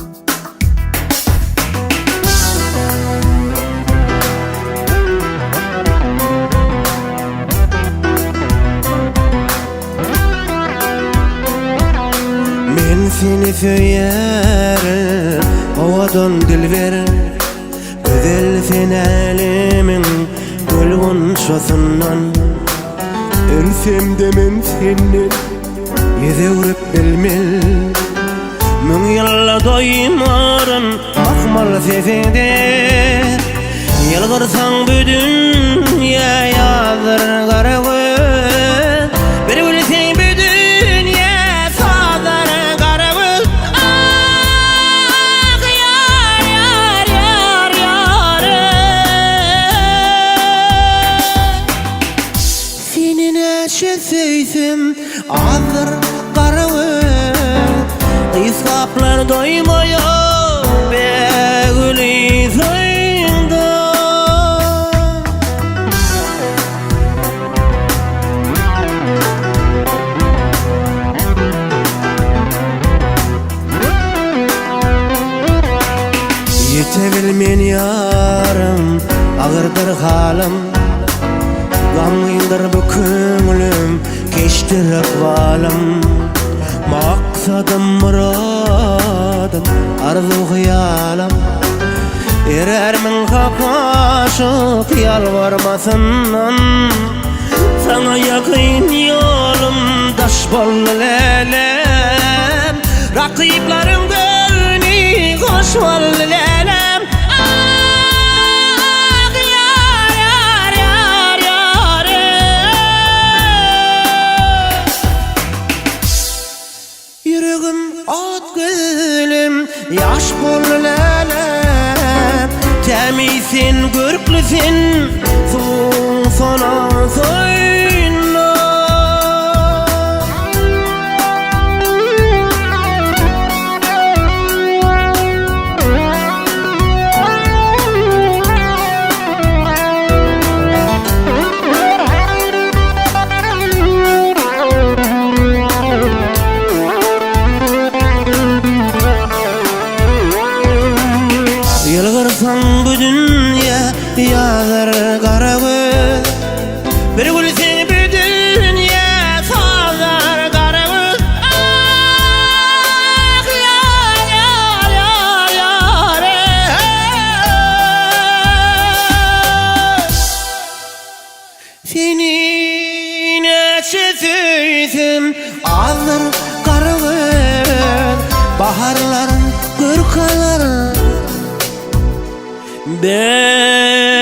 Men seni söýerin, owadan dilber Gözel sen älemiň gül gunçasyndan Ölsem-de men senden ýüz öwrüp bilmen Müň ýylda doýmaryn mahmal sesiňde Ýylgyrsaň bu dünýä ýazdyr gara göz Bir gülseň bu dünýä sazlar gara göz Ah ýar ýar ýar ýar Seni näçe söýsem azdyr gara göz Ysgaplar doýmaýar bägüli saýyňda. Ýetebilmen ýarym, agyrdyr halym, Gamgyndyr bu köňlüm, keçdir ykbalym. Maksadym, myradym, arzuw-hyýalym, Erermiň hak aşyk ýalbarmasyndan? Saňa ýakyn ýolum daş boldy lälem, Rakyplaryň göwni hoş boldy lälem. Ah, ýar, ýar, ýar, ýar, eý. Ýüregim ot gülüm, ýaş boldy lälem. Tämiz sen, görkli sen, suwuň sona soýuna. Ýylgyrsaň bu dünýä ýazar gara göz Bir gülseň bu dünýä sazar gara göz Ah ýar ýar ýar ýar eý. Seni näçe söýsem azdyr gara göz Baharlar görk alar. Bägüli.